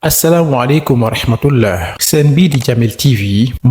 asalaamaaleykum wa rahmatullah seen bii di Jamil TV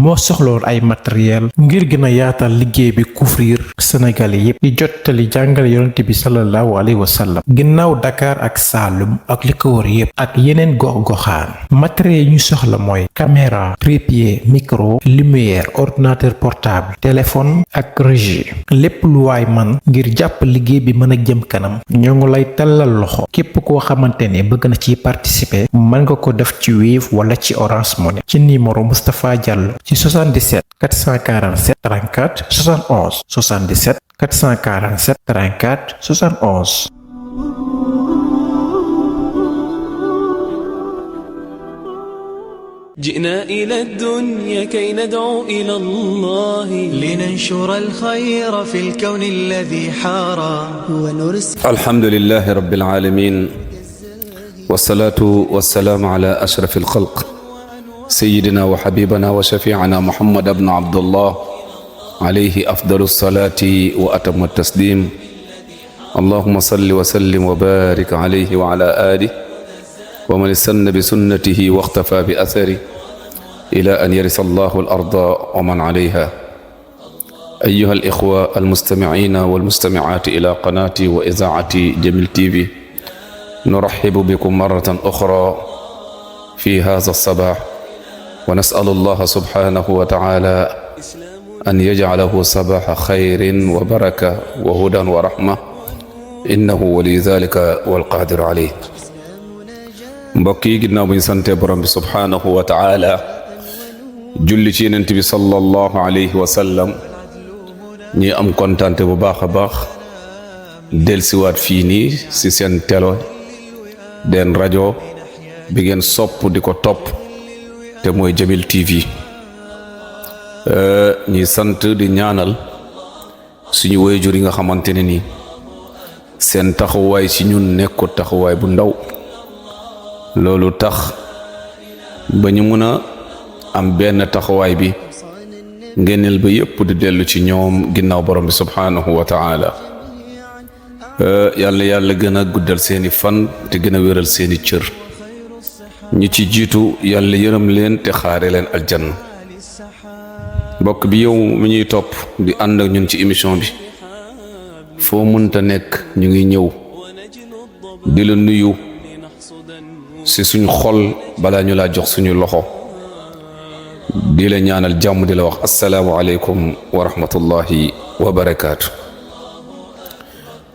moo soxloon ay matériel ngir gën a yaatal liggéey bi couvrir Sénégal yépp di jottali jàngale yonent bi sallallahu alayhi wa sallam ginnaaw Dakar ak Saalum ak li ko wër yépp ak yeneen gox-goxaan matériel yi ñu soxla mooy caméra trépied micro lumière ordinateur portable téléphone ak régie lépp lu waay man ngir jàpp liggéey bi mën a jëm kanam ñoo ngi lay tallal loxo képp koo xamante ne bëgg na ci participer mën nga ko def ci Wave wala ci Orange Money ci numéro Moustapha Diallo ci 77 447 34 71 77 447 34 71. جئنا إلى الدنيا كي ندعو إلى الله لننشر الخير في الكون الذي حارى ونرسل. الحمد لله رب العالمين والصلاة والسلام على أشرف الخلق سيدنا وحبيبنا وشفيعنا محمد بن عبد الله عليه أفضل الصلاة وأتم التسليم اللهم صل وسلم وبارك عليه وعلى آله ومن استنى بسنته واختفى بأثره إلى أن يرث الله الأرض ومن عليها أيها الإخوة المستمعين والمستمعات إلى قناة وإذاعة جميل TV نرحب بكم مرة أخرى في هذا الصباح ونسأل الله سبحانه وتعالى أن يجعله صباح خير وبركة وهدى ورحمة إنه ولي ذلك والقادر عليه. mbokk yi ginnaaw bu ñu sante borom bi subhaanahu wa taala julli ci yonent bi sallallahu alayhi wa sallam ñi am kontante bu baax a baax delsiwaat fii nii si seen télé den rajo bi ngeen sopp di ko topp te mooy Jamil TV ñi sant di ñaanal suñu waajur yi nga xamante ne nii seen taxawaay ci ñun nekkul taxawaay bu ndaw loolu tax ba ñu mën a am benn taxawaay bi ngeenel ba yépp di dellu ci ñoom ginnaaw borom bi subhaanahu wa taala yàlla gën a guddal seeni fan te gën a wéral seeni cër ñi ci jiitu yàlla yërëm leen te xaare leen aljanna mbokk bi yow mi ñuy topp di ànd ak ñun ci émission bi foo mënta nekk ñu ngi ñëw di la nuyu si suñu xol balaa ñu laa jox suñu loxo di la ñaanal jàmm di la wax assalaamu aleykum wa rahmatullahi wa barakaatu.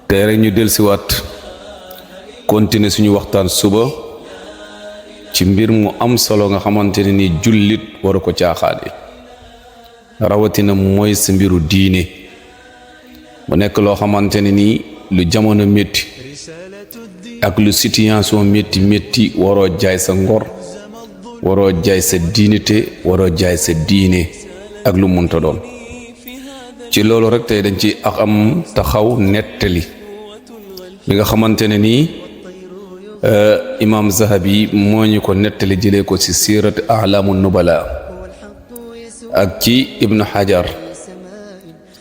tey rek ñu dellusiwaat continuer suñu waxtaan suba ci mbir mu am solo nga xamante ne ni jullit waru ko caaxaane rawatina mooy sa mbiru diine mu nekk loo xamante ne ni lu jamono métti ak lu situation métti waroo jaay sa ngor waroo jaay sa diinité waroo jaay sa diine ak lu munta doon ci loolu rek tey dañ ci am taxaw nettali li nga xamante ne nii imam Zahabi moo ñu ko nettali jëlee ko ci sirat a'lamu nubala ak ci Ibn Hajar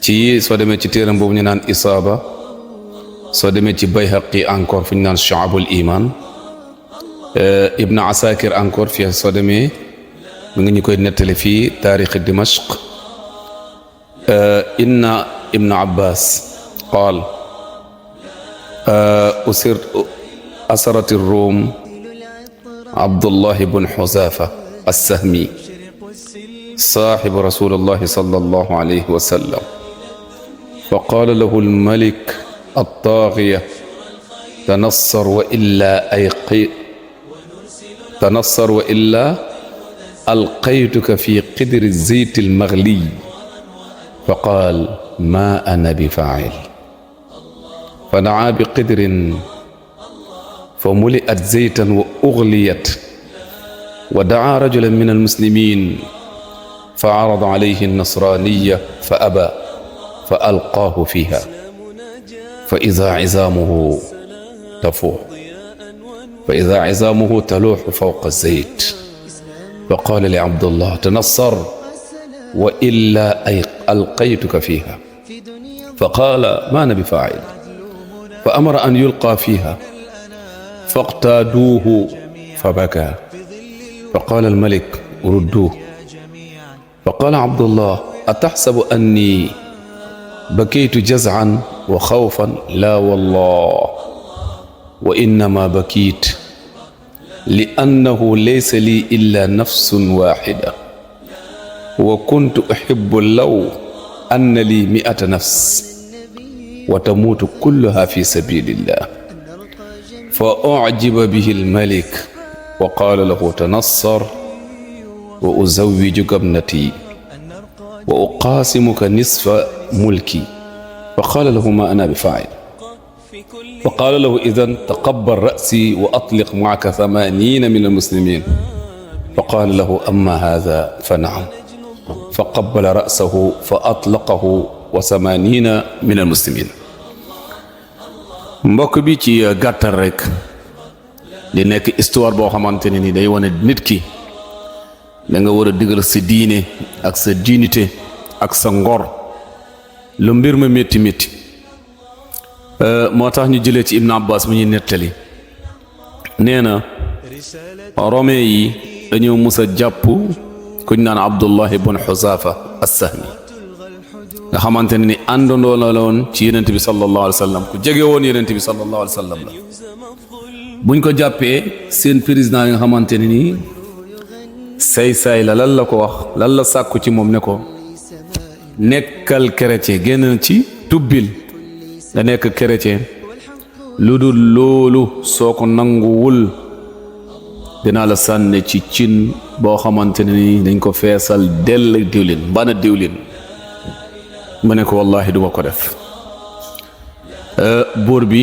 ci soo demee ci téeram boobu ñu naan isaaba soo demee ci Bayhaqi encore fu ñu naan Shu'abul Iman Ibn Asakir encore fii soo demee mu ngi ñu koy nettali fii taarix Dimashq inna Ibn Abbas qaal أسرت الروم عبد الله بن حذافة السهمي صاحب رسول الله صلى الله عليه وسلم فقال له الملك الطاغية تنصر وإلا ألقيتك في قدر الزيت المغلي فقال ما أنا بفاعل فدعا بقدر فملئت زيتا وأغليت ودعا رجلا من المسلمين فعرض عليه النصرانية فأبى فألقاه فيها فإذا عظامه تلوح فوق الزيت فقال لعبد الله تنصر وإلا ألقيتك فيها فقال ما أنا بفاعل فأمر أن يلقى فيها فاقتادوه فبكى فقال الملك ردوه. فقال عبد الله أتحسب أني بكيت جزعا وخوفا؟ لا والله، وإنما بكيت لأنه ليس لي إلا نفس واحدة، وكنت أحب لو أن لي 100 نفس وتموت كلها في سبيل الله. فأعجب به الملك وقال له تنصر وأزوجك ابنتي وأقاسمك نصف ملكي. فقال له ما أنا بفاعل. فقال له إذن تقبل رأسي وأطلق معك 80 من المسلمين. فقال له أما هذا فنعم. فقبل رأسه فأطلقه و80 من المسلمين. mbokk bi ci gàttal rek di nekk histoire boo xamante ne ni day wane nit ki da nga war a digal sa diine ak sa dignité ak sa ngor lu mbir ma métti métti. moo tax ñu jëlee ci Ibn Abbas mu ñuy nettali nee na romain yi dañoo mus a jàpp kuñ naan Abdullah ibn Huzafa as-Sahmi nga xamante ne ni àndandoo la woon ci yenent bi sallallahu alayhi wa sallam ku jege woon yenent bi sallallahu alayhi wa sallam la. buñ ko jàppee seen président yi nga xamante ne ni say la lan la ko wax lan la sàkku ci moom ne ko nekkal chrétien génn ci tubbil nga nekk chrétien lu dul loolu soo ko nanguwul dinaa la sànne ci cin boo xamante ne ni dañ ko feesal dell diwlin mbana diwlin. ma ne ko wallahi duma ko def. buur bi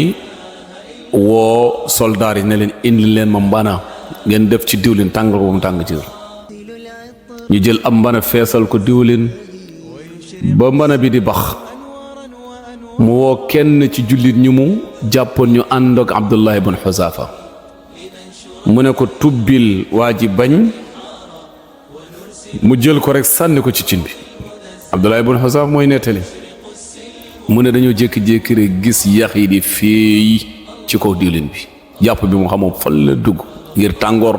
woo soldaar yi ne leen indi leen ma mbana ngeen def ci diwlin tàngal ko mu tàng ci. ñu jël am mbana feesal ko diwlin ba mbana bi di bax mu woo kenn ci jullit ñu mu jàppoon ñu ànd ak Abdullah ibn Huzafa mu ne ko tubbil waa ji bañ mu jël ko rek sànni ko ci cin bi. Abdullah ibn Huzafa mooy nettali mu ne dañoo jékki-jékki rek gis yax yi di féey ci kaw diwlin bi jàpp bi mu xamoon fan la dugg ngir tàngoor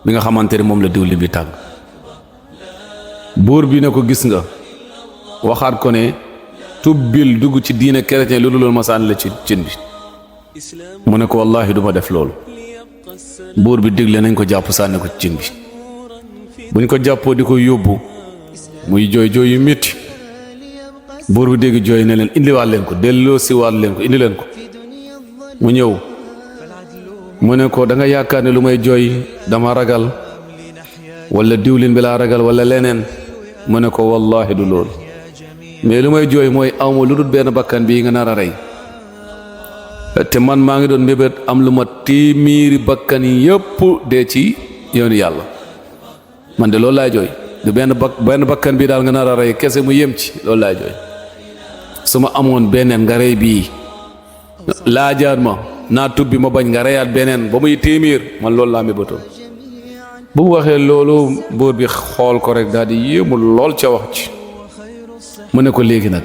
bi nga xamante ne moom la diwlin bi tàng. buur bi ne ko gis nga waxaat ko ne tubbil dugg ci diine chrétien lu dul ma sànni la ci cin bi. mu ne ko wallahi duma def loolu. buur bi digle nañ ko jàpp sànni ko ci cin bi. buñ ko jàppoo di ko yóbbu muy jooy jooy yu métti. buur bi dégg jooy ne leen indiwaat leen ko delloo siwaat leen ko indi leen ko. mu ñëw mu ne ko da nga yaakaar ne lu may jooy dama ragal wala diwlin bi laa ragal wala leneen. mu ne ko wallahi du loolu mais lu may jooy mooy awma lu dul benn bakkan bii nga nar a rey te man maa ngi doon mbébét am lu ma téeméeri bakkan yépp dee ci yoonu yàlla. man de loolu laay jooy du benn bakkan bii daal nga nar a rey kese mu yem ci loolu laay jooy. su ma amoon beneen nga rey bii laajaat ma naa tubbi ma bañ nga reyaat beneen ba muy téeméer man loolu laa mébétoon. bu mu waxee loolu buur bi xool ko rek daal di yéemu lool ca wax ci. mu ne ko léegi nag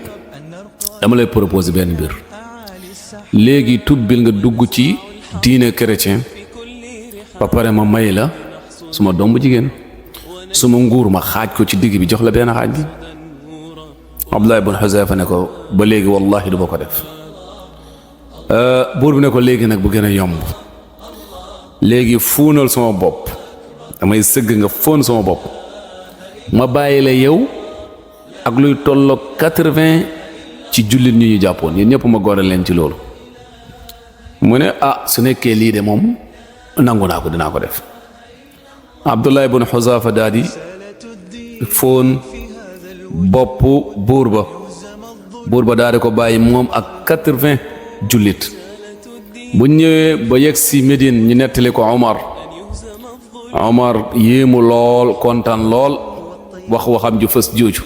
dama lay proposer benn mbir léegi tubbil nga dugg ci diine chrétien ba pare ma may la suma doom bu jigéen suma nguur ma xaaj ko ci digg bi jox la benn xaaj bi. Abdullah ibn Huzafa ne ko ba léegi wallahi du ma ko def. buur bi ne ko léegi nag bu gën a yomb léegi fuunal sama bopp damay sëgg nga fóon sama bopp ma bàyyi la yow ak luy tolloog 80 ci jullit ñu jàppoon yéen ñëpp ma góoral leen ci loolu. mu ne su nekkee lii de moom nangu naa ko dinaa ko def. Abdullah ibn Huzafa daal di fóon bopp buur ba daal di ko bàyyi moom ak 80 jullit. bu ñëwee ba yegg si Médine ñu nettali ko Omar yéemu lool kontaan lool wax waxam ju fës jooju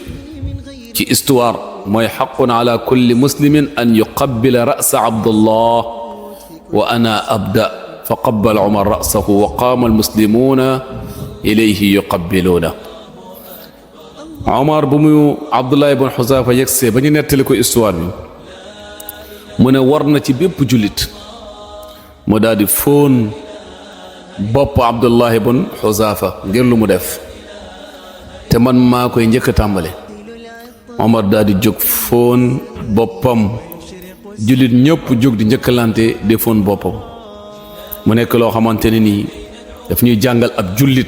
ci histoire mooy xaqun ala kulli muslimin an yuqabbila ra'sa Abdullah wa ana abda fa qabbala Omar ra'sahu wa qaama almuslimuuna ilayhi yuqabbiluuna. Omar bu mu Abdullah ibn Huzafa yegsee ba ñu nettali ko histoire bi mu ne war na ci bépp jullit mu daal di fóon bopp Abdullah ibn Xuzaafa ngir lu mu def te man maa koy njëkk a tàmbale. Omar daal di jóg fóon boppam, jullit ñëpp jóg di njëkkalante di fóon boppam. mu nekk loo xamante ne nii daf ñuy jàngal ab jullit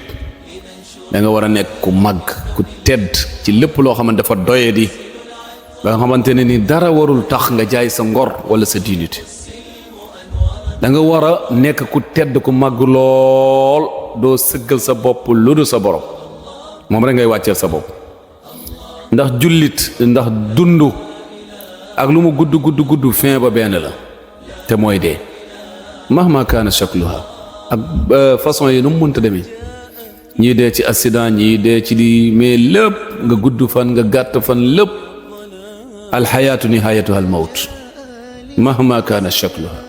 da nga war a nekk ku màgg ku tedd ci lépp loo xamante dafa doye di ba nga xamante ne ni dara warul tax nga jaay sa ngor wala sa dignité. da nga war a nekk ku tedd ku màgg lool, doo sëggal sa bopp lu dul sa borom, moom rek ngay wàcceel sa bopp. ndax jullit ndax dund ak lu mu gudd fin ba benn la te mooy dee. mahma kaana shakluha ak façon yi nu mu mënta demee, ñii dee ci accident, ñii dee ci di, mais lépp nga gudd fan nga gàtt fan, lépp alxayaatu nihayatuha almawt mahma kaana shakluha.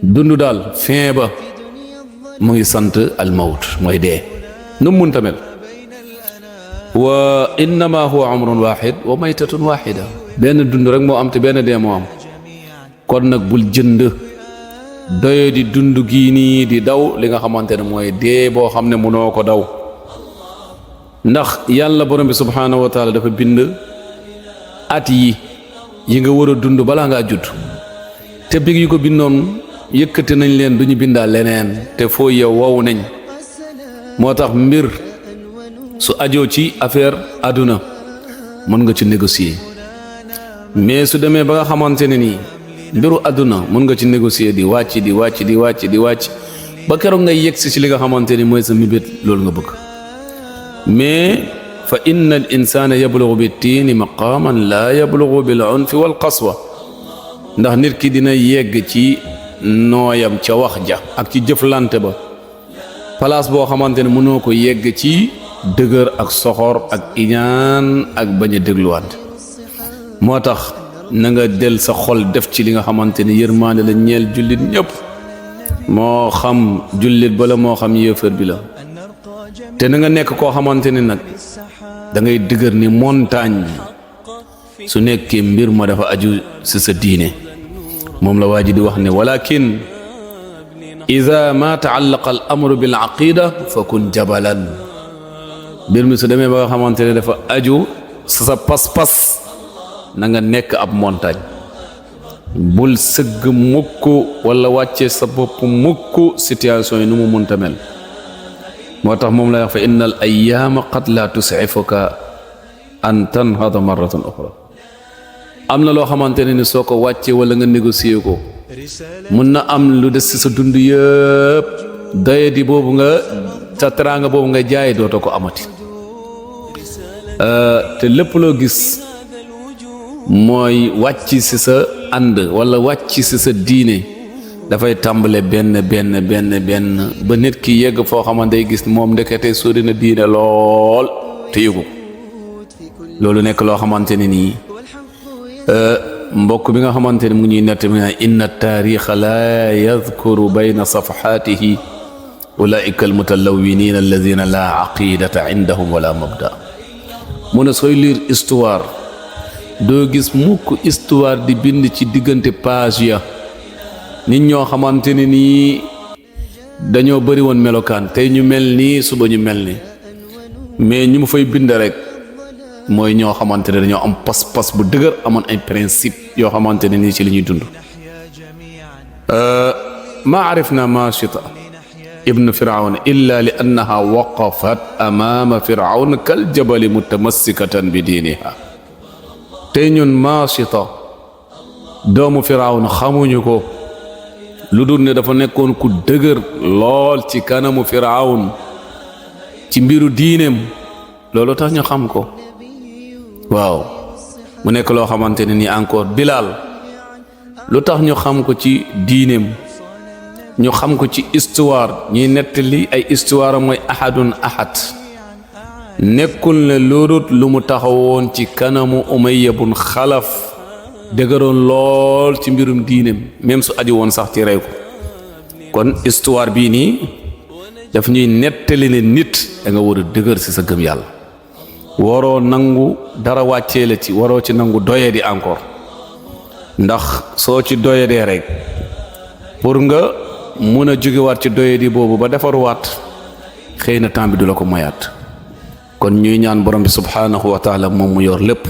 dund daal fin ba mu ngi sant almawt mooy dee nu mu mënta mel. wa innama huwa umrun waxid wa maytatun waxida, benn dund rek moo am te benn dee moo am. kon nag bul jënd doye di dund gii nii di daw li nga xamante ne mooy dee boo xam ne mënoo ko daw. ndax yàlla borom bi subhaanahu wa taala dafa bind at yi nga war a dund balaa ngaa judd, te big yi ko bindoon yëkkati nañ leen duñu bindaa leneen, te foo yow wow nañ. moo tax mbir su ajoo ci affaire àdduna mën nga ci négocier, mais su demee ba nga xamante ne nii mbiru àdduna mën nga ci négocier di wàcc ba keroog ngay yegsi ci li nga xamante ni mooy sa mibét loolu nga bëgg. mais fa inna al insana yablugu bi tiini maqaman laa yablugu bil unfi wal qaswa, ndax nit ki dina yegg ci nooyam ca wax ja ak ci jëflante ba place boo xamante ne mënoo ko yegg ci dëgër ak soxor ak iñaan ak bañ a dégluwante. moo tax na nga del sa xol def ci li nga xamante ne yërmaande la ñeel jullit ñëpp, moo xam jullit bala moo xam yéefar bi la. te na nga nekk koo xamante ne nag da ngay dëgër ni montagne su nekkee mbir ma dafa aju si sa diine. moom la waa ji di wax ne walakin ida ma taallaqa al amru bil aqida fa kun jabalan, mbir mi su demee ba nga xamante ne dafa aju sa pas-pas na nga nekk ab montagne. bul sëgg mukk wala wàcce sa bopp mukk situation yi nu mu munta mel. moo tax moom lay wax fa inna al ayyaama qad la tus'ifuka an tanhada marratan ukhra. am na loo xamante ne ni soo ko wàccee wala nga négocier ko mun na am lu des ci sa dund yëpp doye di boobu nga sa teraanga boobu nga jaay dootoo ko amati. te lépp loo gis mooy wàcc ci sa ànd wala wàcc ci sa diine dafay tàmbale benn ba nit ki yegg foo xamante day gis moom ndekete sori na diine lool te yëgu loolu nekk loo xamante ne nii mbokk bi nga xamante ne mu ñuy nett mi ne inna taarixa laa yadkuru bayna safxaatihi ulaika almutalawwinina alladina la aqidata indahum wala mabda. mu ne sooy lire histoire doo gis mukk histoire di bind ci diggante page ya nit ñoo xamante ne nii dañoo bëri woon melokaan, tey ñu mel nii suba ñu mel ni, mais ñu mu fay bind rek mooy ñoo xamante ne dañoo am pas-pas bu dëgër, amoon ay principe yoo xamante ne nii ci li ñuy dund. ma arifna mashita ibn firawna illa li annaha waqafat amaama firawna kal jabali mutamassikatan bi diiniha. tey ñun mashita doomu firawna xamuñu ko lu dul ne dafa nekkoon ku dëgër lool ci kanamu firawn ci mbiru diineem, loolu tax ñu xam ko. waaw mu nekk loo xamante ne ni encore Bilal lu tax ñu xam ko ci diineem, ñu xam ko ci histoire, ñuy nettali ay histoire mooy ahadun ahad, nekkul ne loorut lu mu taxawoon ci kanamu Umayya bun Xalaf dëgëroon lool ci mbirum diineem, même su aju woon sax ci rey ko. kon histoire bii nii daf ñuy nettali ne nit da nga war a dëgër ci sa gëm yàlla, waroo nangu dara wàccee la ci, waroo ci nangu doye di encore. ndax soo ci doye dee rek pour nga mun a jógewaat ci doyadi boobu ba defaruwaat xëy na temps bi du la ko mayaat. kon ñuy ñaan borom bi subhaanahu wa taala moom mu yor lépp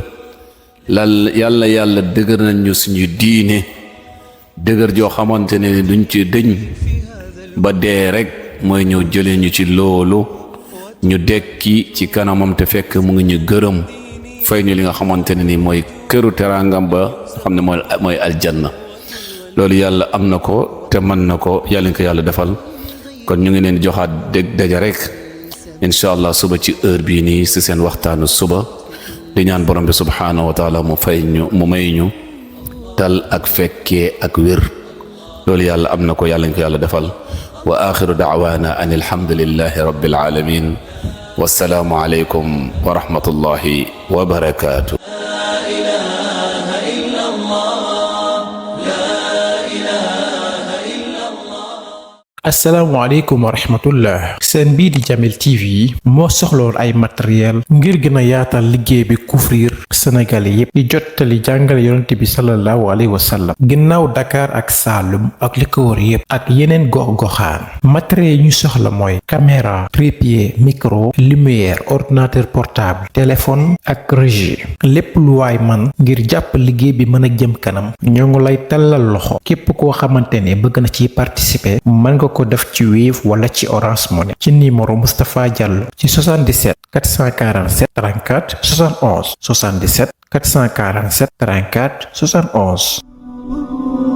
yàlla dëgër nañ ñu suñu diine dëgër joo xamante ne duñ ci dëñ ba dee rek mooy ñëw jëlee ñu ci loolu ñu dekki ci kanamam te fekk mu ngi ñu gërëm fay ñu li nga xamante ne ni mooy këru teraangam ba xam ne mooy aljanna. loolu yàlla am na ko te mën na ko yàlla ñu ko yàlla defal. kon ñu ngi leen joxaat dégg daja rek incha allah suba ci heure bii nii si seen waxtaanu suba di ñaan borom bi subhaanahu wa taala mu may ñu tal ak fekkee ak wér. loolu yàlla am na ko yàlla ñu ko yàlla defal. wa axiru daawaana an alhamdulillahi rabbil alamin wassalaamu aleykum wa rahmatullahi wa barakaatu. asalaamaaleykum wa rahmatullah seen bii di Jamil TV moo soxloon ay matériel ngir gën a yaatal liggéey bi couvrir Sénégal yépp di jottali jàngale yonent bi sallallahu alayhi wa sallam ginnaaw Dakar ak Saalum ak li ko wër yépp ak yeneen gox-goxaan matériel yi ñu soxla mooy caméra trépied micro lumière ordinateur portable téléphone ak régie lépp lu waay man ngir jàpp liggéey bi mën a jëm kanam ñoo ngi lay tallal loxo képp koo xamante ne bëgg na ci participer mën nga ko def ci Wave wala ci Orange Money ci numéro Moustapha Diallo ci 77 447 34 71 77 447 34 71.